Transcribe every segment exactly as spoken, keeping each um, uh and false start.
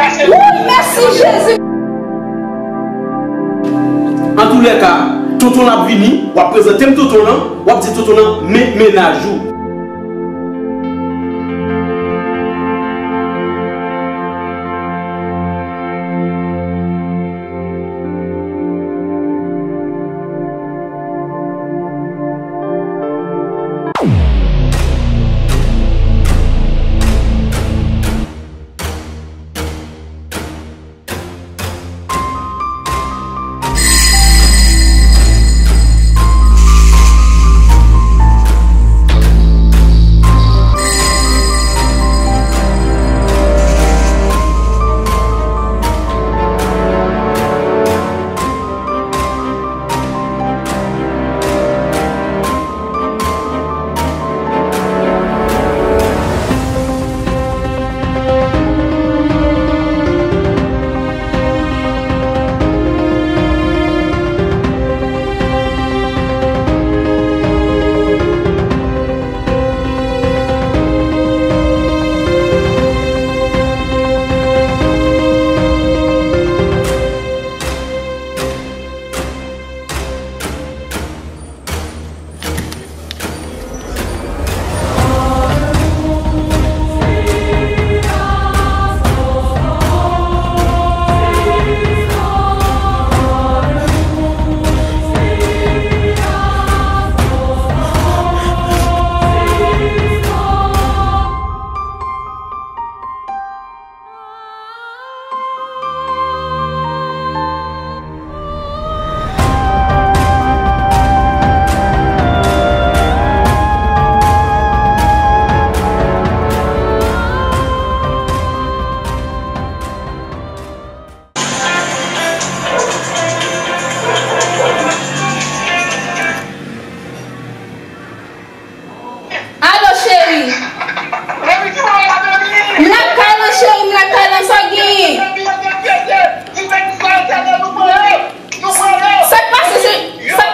Woy, mèsi Jezi. Antoulèka, tonton l ap vini, w ap prezante m tonton l lan, w ap di tonton l lan men mennaj ou. Alo, cheri. M lakay lan, cheri, m lakay lan, sa w genyen? Sa k pase, se, sa...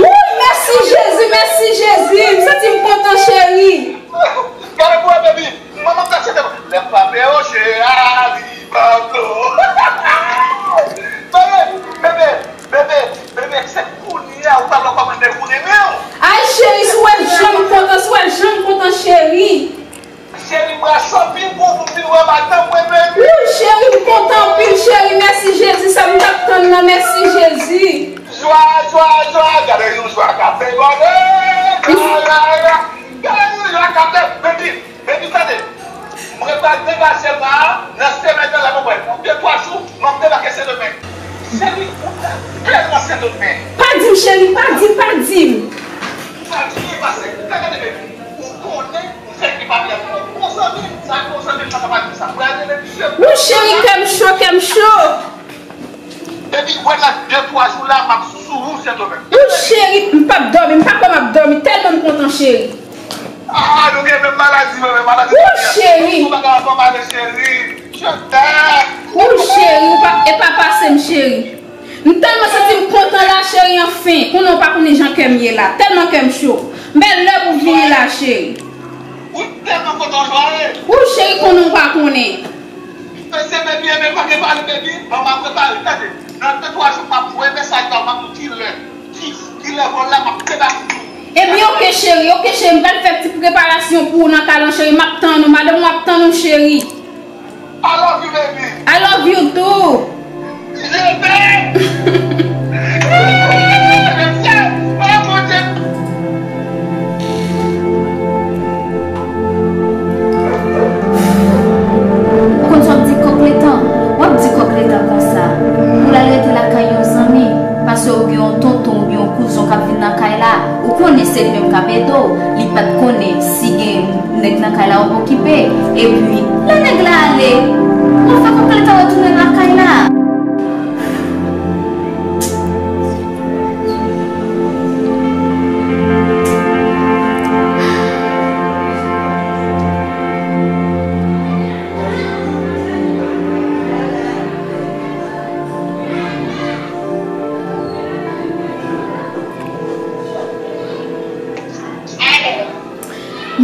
Woy, mèsi Jezi, mèsi Jezi, m santi m kontan, cheri. Gade pou wè, baby. Manman ka chante. Lè pa pè, o cheri, a, li pa ko. Bebe, bebe, bebe, bebe, se kounye a ou pral wè kòman nèg ou renmen w. Ay, cheri, si w wè jan m kontan, si w wè jan m kontan, cheri. Cheri, m pral shopping pou ou, pou m vin wè madanm mwen, baby. Wi, cheri, m kontan anpil, cheri. Mèsi Jezi, sa m t ap tann nan, mèsi Jezi. Jwa, jwa, jwa, gade yon jwa k ap fè gòdè. Gade yon jwa k ap fè, baby. Baby, tande. Mwen pral degaje m la, nan semèn nan, la mwen pral pran de twa jou, m ap debake Sendomeng. Cheri, ou ta tèlman Sendomeng. Pa di m, cheri, pa di m, pa di m. Sa byen pase. Gade, baby. Ou konnen, ou fèk li pa byen. Ou bon zanmi m, sa bon zanmi m, sa pa di sa. Mwen rele misye. Wi, cheri, kè m cho, kè m cho. Depi wè nan de twa jou la, m ap sou ou, Sendomeng. Wi, cheri, m p ap dòmi, m pa kwè m ap dòmi, tèlman m kontan, cheri. Ah, nou gen menm maladi, menm maladi. Wi, cheri. Ou pa ka fè m ale, cheri. Je t'aime. Wi, cheri, ou pa, e pa pase m, cheri. M tèlman santi m kontan la, cheri, anfen. Konnen w pa konnen jan kè m ye la. Tèlman kè m cho. M bèl lè pou vini la, cheri. Ou tèlman kontan, jwaye. Wi, cheri, konnen w pa konnen. Mesye, baby, enben, pa gen pale, baby. Manman prepare, tande. Nan de twa jou, m ap voye mesaj la, m ap di w ki lè. Ki, ki lè vòl la, m ap debake. Ebyen, oke, cheri, oke, cheri, m pral fè ti preparasyon pou ou nan kay lan, cheri. M ap tann ou, madanm ou ap tann ou, cheri. I love you, baby. I love you too. Je t'aime. Mesye, oh, mon Dieu. Ou konn sa w ap di kòk letan? W ap di kòk letan konsa. Pou l al rete lakay yon zanmi, paske ou gen yon tonton oubyen yon kouzon k ap vin nan kay la. Ou konnen se li menm k ap ede w. Li pa t konnen si gen nèg nan kay la w ap okipe. Epi, lè nèg la ale, w ap fè kòk letan retounen lakay la.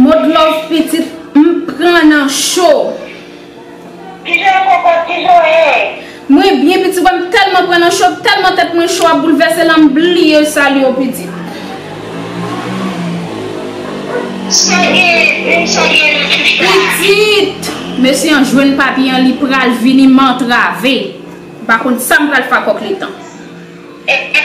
Modlove pitit, m pran nan cho. Ou wè m tèlman pran nan cho, tèlman tèt mwen cho ap boulvèse la, m bliye salye w, pitit. Sa gen, sa gen nan tout sa. Pitit, mesye an jwenn papye an, li pral vini, m antrave. M pa konn sa m pral fè ak kòk letan. E, e,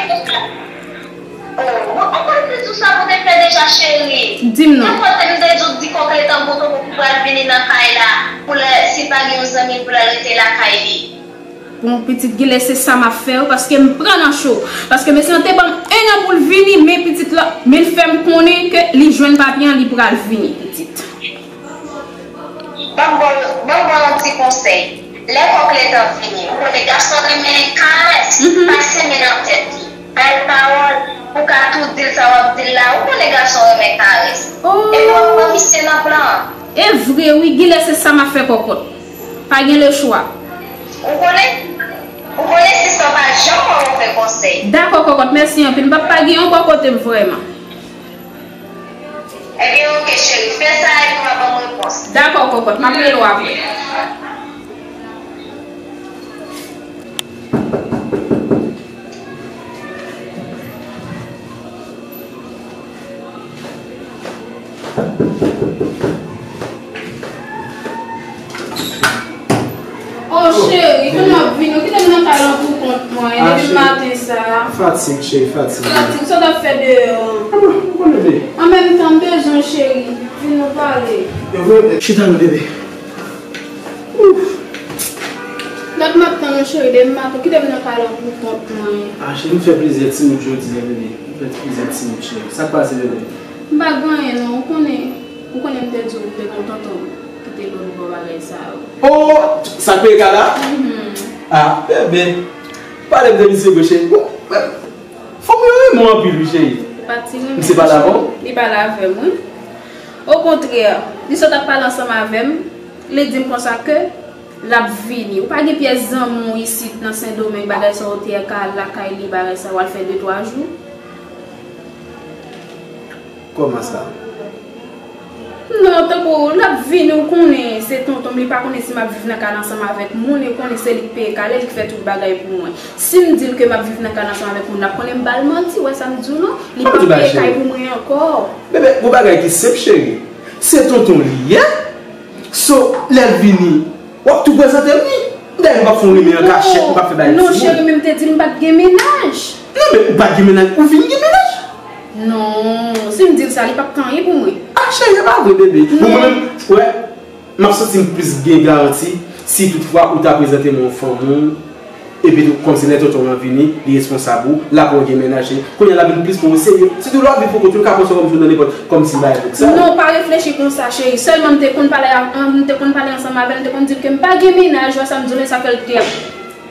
oh, mwen konprann plis ou sa pou te fè deja, cheri. Di m non. Nenpòt lè m te di w di kòk letan pou tonton pou pral vini nan kay la, pou lè, si l pa gen yon zanmi pou l al rete lakay li. Bon, pitit, genlè se sa m ap fè wi, paske m pran nan cho. Paske mesye an te ban m en an pou l vini, men pitit la, men l fè m konnen ke li jwenn papye an, li pral vini, pitit. Ban m ba w, ban m ba w yon ti konsèy. Lè kòk letan vini, ou konnen gason renmen karès, mhm, pase men nan tèt li. Bay pawòl, ou ka tou di l sa w ap di l la, ou konnen gason renmen karès. Oh. Epi w ap pran misye nan plan an. E vre wi, genlè se sa m ap fè kòkòt. Pa gen lechwa. Ou konnen, ou konnen sista w pa janm ba w move konsèy. Dakò kòkòt, mèsi anpil. M p ap pa gen yon bò kote m vrèman. Ebyen, oke, cheri. Fè sa epi w a ban m repons. Dakò, kòkòt. M ap rele w apre. Oh, cheri, kounye a w ap vini. Ou kite m nan kay lan pou kont mwen, depi maten sa. Fatig, cheri, fatig. Fatig, sa w t ap fè deyò? Ah, bon, ou konnen, bebe. An menm tan, m bezwen w, cheri. Vin nou pale. Chita non, bebe. Ouf. Dat m ap tann ou, cheri, depi maten. Ou kite m nan kay lan pou kont mwen. Ah, cheri, m fè plizyè timoun jodi a, bebe. M fè plizyè timoun, cheri. Sa k pase, bebe? M pa gen anyen, non. Ou konnen, ou konnen m te di w m te gen yon tonton ki te lòt bò bagay sa yo. Oh, sa k peye kay la? Mhm. Ah, bebe. Pale m de misye vre, cheri. Bon, men, fanm yo renmen w anpil, wi, cheri. Misye pale avè w? Li pale avè m, wi. Okontrè, li sot ap pale ansanm avè m, li di m konsa ke l ap vini. Ou pa gen pyès zanmi w isit nan Sendomeng, bagay sa yo te ka al lakay li, bagay sa yo al fè de twa jou? Kòman sa? Non, tankou l ap vini, ou konnen se tonton m, li pa konnen si m ap viv nan kay la ansanm avèk moun, e konnen se li k peye kay la, li k fè tout bagay pou mwen. Si m di l ke m ap viv nan kay la ansanm avèk moun, l ap konnen m ba l manti, ou wè sa m di w lan? Li p ap peye kay pou mwen ankò. Bebe, gon bagay ki senp, cheri. Se tonton li ye. So, lè l vini, w ap tou prezante l, wi. Dayè, m p ap fè yon renmen an kachèt, m p ap fè bagay timoun. Non, cheri, men m te di l m pa t gen mennaj. Non, men ou pa t gen mennaj, ou vin gen mennaj? Non, si m di l sa, li p ap t anyen pou mwen. Ah, cheri, e pa vre, bebe. Bon, mwen menm, wè, m ap santi m plis gen garanti si toutfwa ou ta prezante m yon fanm ou, epi tou, kòmsi lè tonton an vini, li responsab ou, l ap wè w gen mennaj, cheri. Kounye a l ap vin plis pou ou serye. Sitou lè w ap viv pou kont ou, ou ka panse w kòmsi w nan nenpòt, kòmsi bagay pou sa. Non, pa reflechi konsa, cheri. Sèlman m te konn pale a, m te konn pale ansanm avè l, m te konn di l ke m pa gen mennaj, wè sa m di w lan, sa fè l te ap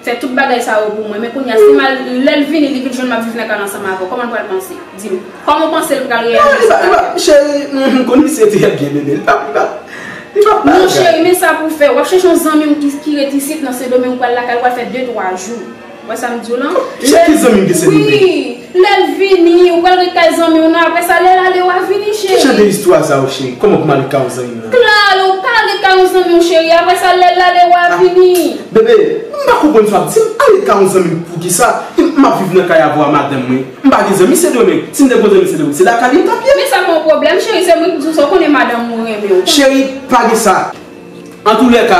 fè tout bagay sa yo pou mwen. Men kounye a, si m al, lè l vini, li vin jwenn m ap viv nan kay la ansanm avè w, kòman l pral panse? Di m. Kòman w panse l pral reyajisman? Non, li pa, li pa, cheri, m konn misye trè byen, bebe. Li pa, li pa, li pa bagay. Non, cheri, men sa pou w fè. W ap chèche yon zanmi w ki, ki ret isit nan Sendomeng, ou pral lakay, ou pral fè de, twa jou. Ou wè sa m di w lan? Cheri, ki zanmi m ki Sendomeng? Wi, lè l vini, ou pral ret kay zanmi w nan. Apre sa, lè l ale, w a vini, cheri. Ki jan de istwa sa yo, cheri? Kòman pou m al kay yon zanmi m nan? Klalo, ou pa ret kay yon zanmi w, cheri. Apre sa, lè l ale, w a vini. Bebe, m pa konprann sa w ap di m. Ale kay yon zanmi m poukisa? M ap viv nan kay avè w a madanm mwen. M pa gen zanmi Sendomeng. Si m te gen zanmi Sendomeng, se lakay li m t ap ye. Men sa pa yon pwoblèm, cheri, se mwen ki di w sa, ou konnen madanm ou renmen w. Cheri, pa gen sa. Antoulèka,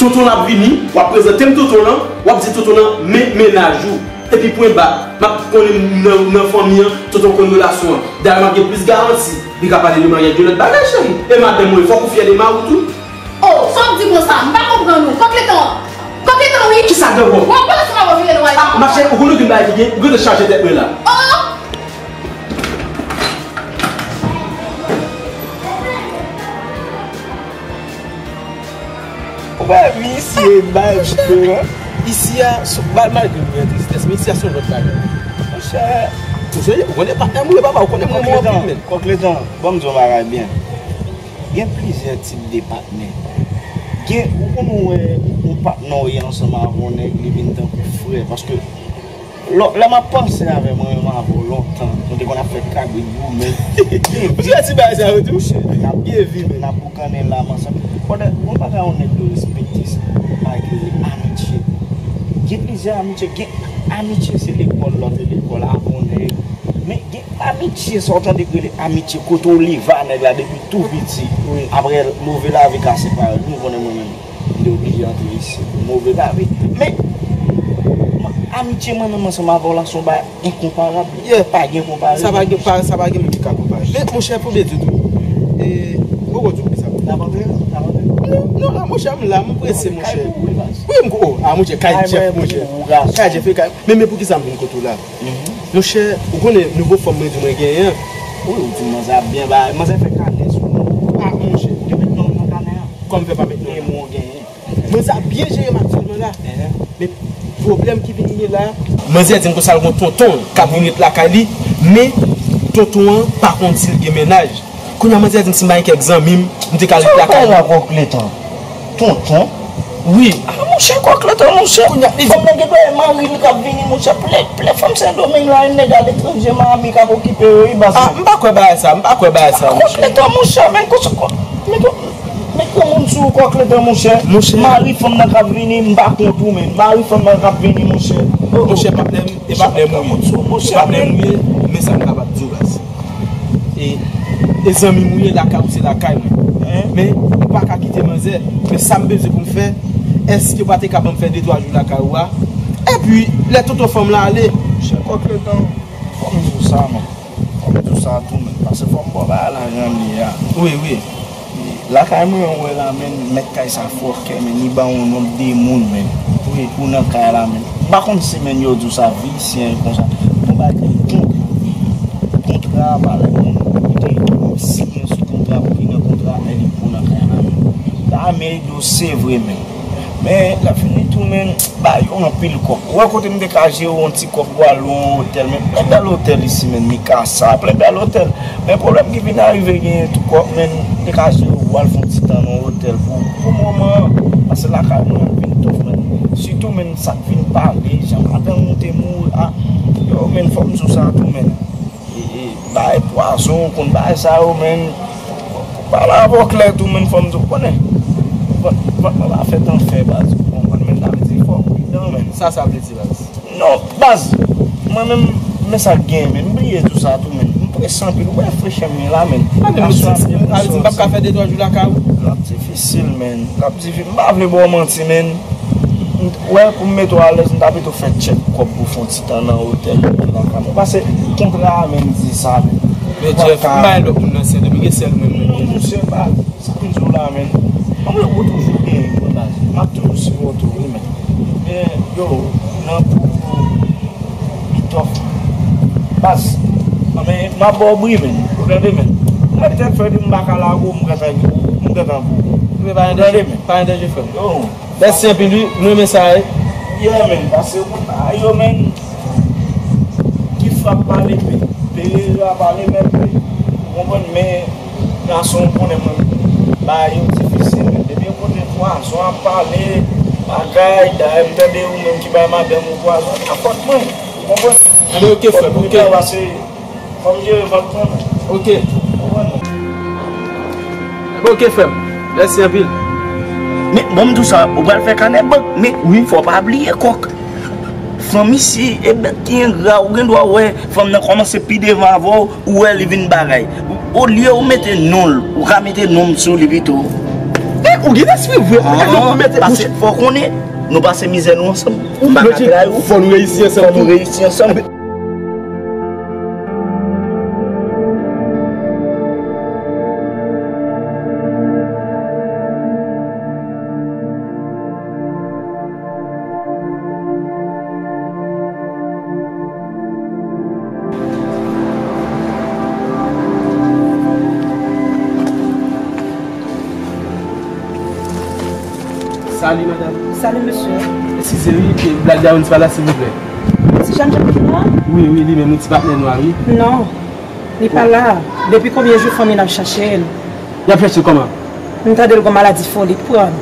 tonton l ap vini, w ap prezante m tonton lan, w ap di tonton lan, men mennaj ou. Epi pwen ba, m ap konnen nan, nan fanmi an, tonton konn relasyon an. Dayè, m ap gen plis garanti, li ka pale de maryaj, de lòt bagay, cheri. E madanm mwen, fòk ou fyè de mari w tou. Oh, sa w ap di konsa? M pa konprann ou. Kòk letan. Kòk letan, wi. Kisa k gen ankò? Bon, pandan se pa bon vire nou al. Ah, machè, ou konn okenn bagay ki gen, ou gentan chaje tèt mwen la. Oh! Ou wè misye bay diferan. Isi a, malgre m gen tristès, men isi a se yon lòt bagay. Monchè, ou serye, ou konnen patnè m ou ye, papa, ou konnen mwen anpil, men. Kòk letan, ban m di w yon bagay byen. Gen plizyè tip de patnè. Gen, ou konn wè yon patnè w ye ansanm avè yon nèg, li vin tankou frè. Paske lò, lè m ap panse avè mwen menm avè w lontan, nou te konn ap fè kabrit goumen. Ou te wè ti bagay sa yo tou? Monchè, n ap byen viv, n ap boukannen lam ansanm. Pandan, yon bagay yon nèg dwe respekte, se bagay ki rele amitye. Gen plizyè amitye, gen amitye se lekòl, lòt lekòl, avè yon nèg. Men gen amitye, sa w tande k rele amitye, kote w leve a nèg la depi tou piti. Wi. Apre, move lavi ka separe nou, konnen mwen menm, m te oblije antre isi. Move lavi. Men, amitye mwen menm ansanm avè w la, se yon bagay enkonparab. Yeah. Pa gen konparezon. Sa pa gen, pa, sa pa gen menm ki ka konpare. Men, monchè, pou byen di w tou, e, m poko di w poukisa. N ap antre, n ap antre. Non, non, a, monchè, m la, m prese, monchè. Kay pou ou, wi, baz. Wi, m ko, a, monchè, kay Jeff, monchè. Kay Jeff, e kay. Men, men poukisa m vin kote w la? Monchè, ou konnen nouvo fòm mwen di mwen genyen an? Wi, ou di manzè ap byen bay. Manzè fè kanè sou nou. A, monchè. Yo met non nan kanè an. Kòman fè pa met non? E mwen genyen. Manzè ap byen jere m aktyèlman la. Men pwoblèm ki vin gen la, manzè di m konsa l gon tonton k ap vin ret lakay li, men tonton an pa konn si l gen mennaj. Kounye a manzè di m si m pa gen kèk zanmi m, m te ka ret lakay li. Sa w pale la, Kòk Letan? Tonton? Wi. A, monchè, Kòk Letan, monchè. Kounye a li di m, fanm nan gen dwa e mari l k ap vini, monchè. Plè, plè fanm Sendomeng la, yon nèg aletranje, Miami k ap okipe yo, wi, baz. A, m pa kwè bagay sa, m pa kwè bagay sa, monchè. Kòk Letan, monchè, men konsa, men Men granmoun sou ou, Kòk Letan, monchè. Monchè. Mari fanm nan k ap vini, m pa kont ou, men. Mari fanm nan k ap vini, monchè. Oh. Monchè, patnè m, e patnè m ou ye. Monchè, e patnè m ou ye, men sa m kapab di w, baz. E, e zanmi m ou ye, lakay ou se lakay mwen. Men, ou pa ka kite manzè. Men sa m bezwen pou m fè, èske w pa te ka ban m fè de twa jou lakay ou a? Epi, lè tonton fanm lan ale. Monchè, Kòk Letan, fò m di w sa, men. Fò m di w sa tou, men. Paske fò m ba w bagay la jan l ye a. Wi, wi. Lakay mwen, ou wè la, men, mèt kay sa fòkè, men, li ba yon nonb de moun, men. Wi, pou nan kay la, men. M pa konn si, men, yo di w sa visye, konsa. Bon, bagay, kontra, kontra, pa lè moun kote, siyen sou kontra, pou ki nan kontra, men li pou nan kay la, men. La, men, li di w se vre, men. Men, lè fini tou, men, ba yo anpil kòb. Ou wè kote m te ka jere yon ti kòb pou al yon otèl, men plen bèl otèl isi, men, Mikasa, plen bèl otèl. Men pwoblèm ki vin arive genyen tou kòb, men, m te ka jere pou al fè yon ti tan nan yon otèl pou, pou moman an. Paske lakay mwen vin tough, men. Sitou, men, sa k vin pale, jan madanm ou te mouri a. Yo, men, fò m di w sa tou, men. E, e, bay pwazon, ou konn bay sa yo, men. Pale avè w klè tou, men, fò m di w, konnen. Vant, vant mwen pa fèt an fè, baz, ou konprann, men, sa vle di fò w pridan, men. Sa, sa vle di, baz? Non, baz, mwen menm, men sa k gen, men, m bliye tou sa tou, men. M prese anpil, ou wè fresh air m ye la, men. A, men, m di, m p ap ka fè de twa jou lakay ou. L ap difisil, men. L ap difisil. M pa vle ba w manti, men. Wè, pou m mete w alèz, m ta pito fè tchèk kòb pou fè yon ti tan nan otèl, lakay mwen. Paske kontra a menm di sa, men. Men Jeff, m pa gen lòt moun nan Sendomeng, e sèl mwen menm. Non, monchè, pa, sa m di w la, men. Mwen, ou toujou gen, m ap toujou sipòte w, wi, men. Men, yo, nan pou li tòf. Baz, men, m ap ba w bri, men. Ou tande, men. Mwen tèt fè di m pa ka lage w, m gentan, m gentan pou ou. Ou tande, men. Pa gen danje, frè m. Yo. Mèsi anpil, wi. M renmen sa, wi. Yeah, men. Paske ou konn bagay yo, men. Ki frap pale, pe-, Perera pale, men, ou konprann, men gason, ou konnen mwen, bagay yo difisil, men. Depi yo kote pwazon ap pale, bagay, dayè, m tande ou menm ki bay madanm ou pwazon, pa fòt mwen, ou konprann? Anben, ok, frè m, ok. Fòt mwen, paske Fò m jere vant mwen, men. Ok. Ou konprann? Enben, ok, frè m. Mèsi anpil. Men, bon, m di w sa, ou pral fè kanè bank, men wi, fò w pa bliye kòk. Fanm isi, e bèt ki engra, ou gen dwa wè fanm nan kòmanse pi devan avè w, ou wè li vin bagay. Olye ou mete non l, ou ka mete non m sou li pito. E, ou gen lespri vre, ou gen non pou mete. Paske fò w konnen, nou pase mizè nou ansanm. Ou pa ka trayi ou. Fò nou reyisi ansanm. Fò nou reyisi ansanm. Salut, madame. Salut, monsieur. Eskize, wi, e Black Diamond pa la, silvouplè? Se Jean Jacques ki la? Wi, wi, li menm, yon ti patnè nou a, wi. Non, li pa la. Depi konbyen jou fanmi n ap chache l? Y ap chache l kòman? M tande l gon maladi foli k pran l.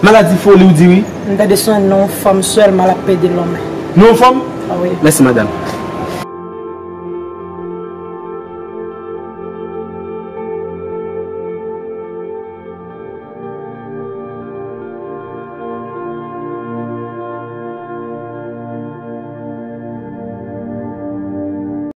Maladi foli, ou di wi? M tande se yon non fanm sèlman l ap pede lonmen. Non fanm? A wi. Mèsi, madam.